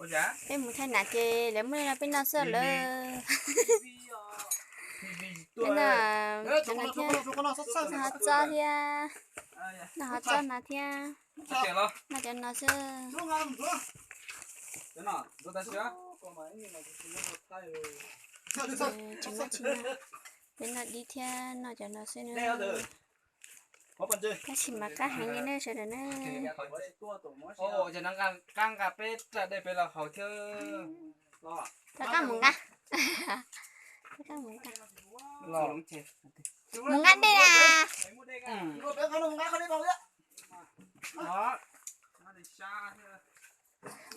Peb mus thaij nas ces lawv muab no peb noj xwb lawm. Peb noj cov no thiab, noj hov txob thiab, noj hov txob no thiab, noj cov no xwb. Tsis muab tsis muab, peb noj dib thiab noj cov no xwb na. Tab sis mas qab heev li ne sawv daws na. Qab nqa peb raj dej pem los haus thiab. Rov qab mus nqa, mus nqa dej na.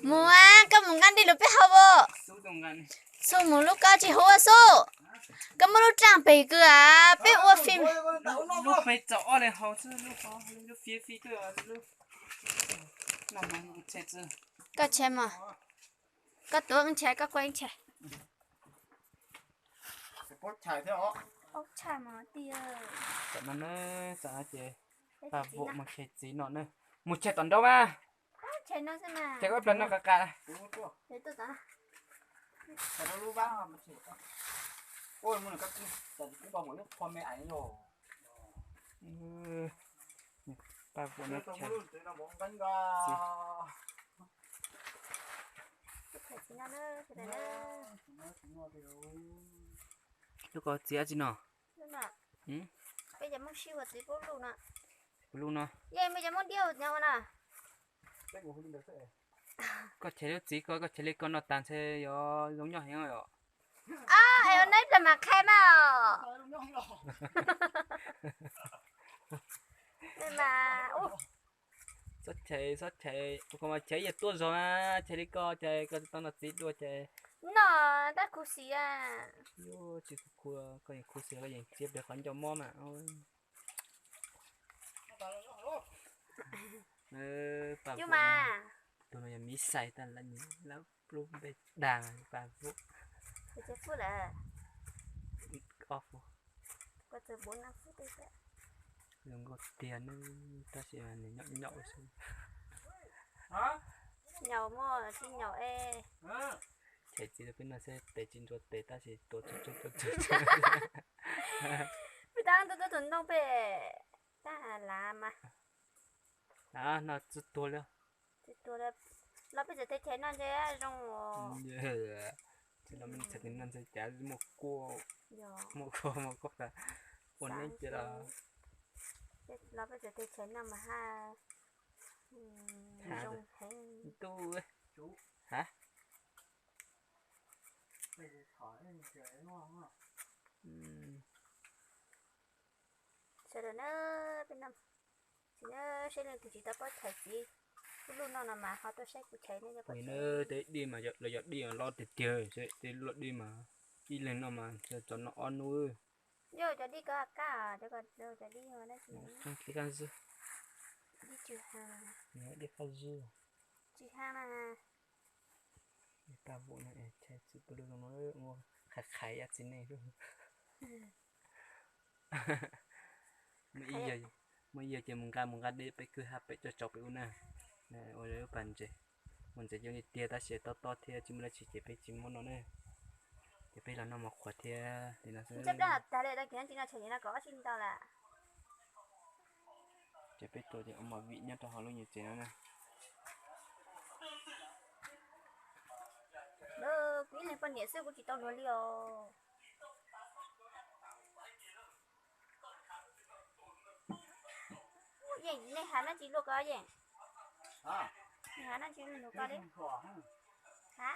Mus, koj mus nqa dej los peb haus as. Xub mus lub koj tsis hu xub. Koj muab lub raj pem kws as peb ua fim. Lub peb txaus ob leeg haus xwb, lub fiab fib. Koj tshee mog, koj tuav ib tshee, koj kuaj ib tshee. Tam no na, tam no ces Paj Vuam mus chais txiv no na. Mus chais tom nraud mas. Chais koj plas no qas qas. Paj Vuam no chais txiv. Lub ko txiv dab tsi no? Peb cov Hmoob sib ua txiv pub luj no. Pub luj no. Yeej peb cov Hmoob diab ua no. Koj chais lub txiv ko, koj chais li ko no tas ntshe yuav zoo nyob heev os. Es ua no ib pliag mam qhia mas os. Txhob chais, txhob chais, ua ko mas chais ib yam tuaj zog na, chais li ko, chais ko tau no txiv dua ces. No tab khuv xim a. Tsis khuv, koj yeej khuv xim, koj yeej txiav pliag qhov ncauj mob mas. Paj Vuam, tus no yog Miv Xais, tab lawv lub npe dag Paj Vuam. Ob fu. Zoo nkauj tiag ne, tab sis nws nyaum nyaum xwb. Nyaum muaj tsis nyaum es. Chais txiv rau peb noj xwb, tes tsis ntsuas tes tab sis tuav tsuj tsuj tsuj tsuj. Peb tab tus tus tus ntoo pem tab lav mas. Noj tsis tuag li. Los peb txawm tes chais noj ntshe zoo. Tsis los peb txawm tes noj ntshe cas muaj kuaj, muaj kuaj muaj kuaj ua neb ces los. Los peb txawm tes chais noj mas ha zoo heev. Ntuj, ha. Sawv daws na, peb no, tsis na, saib leej twg tsis tau paub chais txiv pub luj noj no mas ho tuaj saib kuv chais ne. Tes dij mas los yog dij los tiag tiag, tes los dij mas ib leeg noj mas txog noj ob hnub. Yog cov dij ko kaj, cov dij dij kaj zws, dij kaj zws. Tsis ha na. Paj Vuam no chais txiv pub luj zoo no, ua qhais qhais yam txiv neej. Muaj ib yam ces mus nqa mus nqa dej peb kwj ha pem tso tsau pem ub na. Ua lub pas ntses, mus ntses coob tiag tiag tab sis tob tob thiab tsis muaj dab tsi ces peb tsis muab noj na. Ces peb los noj mov qhuav thiab li no xwb. Ces peb tuaj ces ua mos vim nyob rau hauv lub nyuag tsev no na. Kuv ib leeg poj niam xwb kuv tsis tau luag li os. Yeej, nej hav dab tsi luaj ko yeej? Nej hav dab tsi luaj ko li? Ha?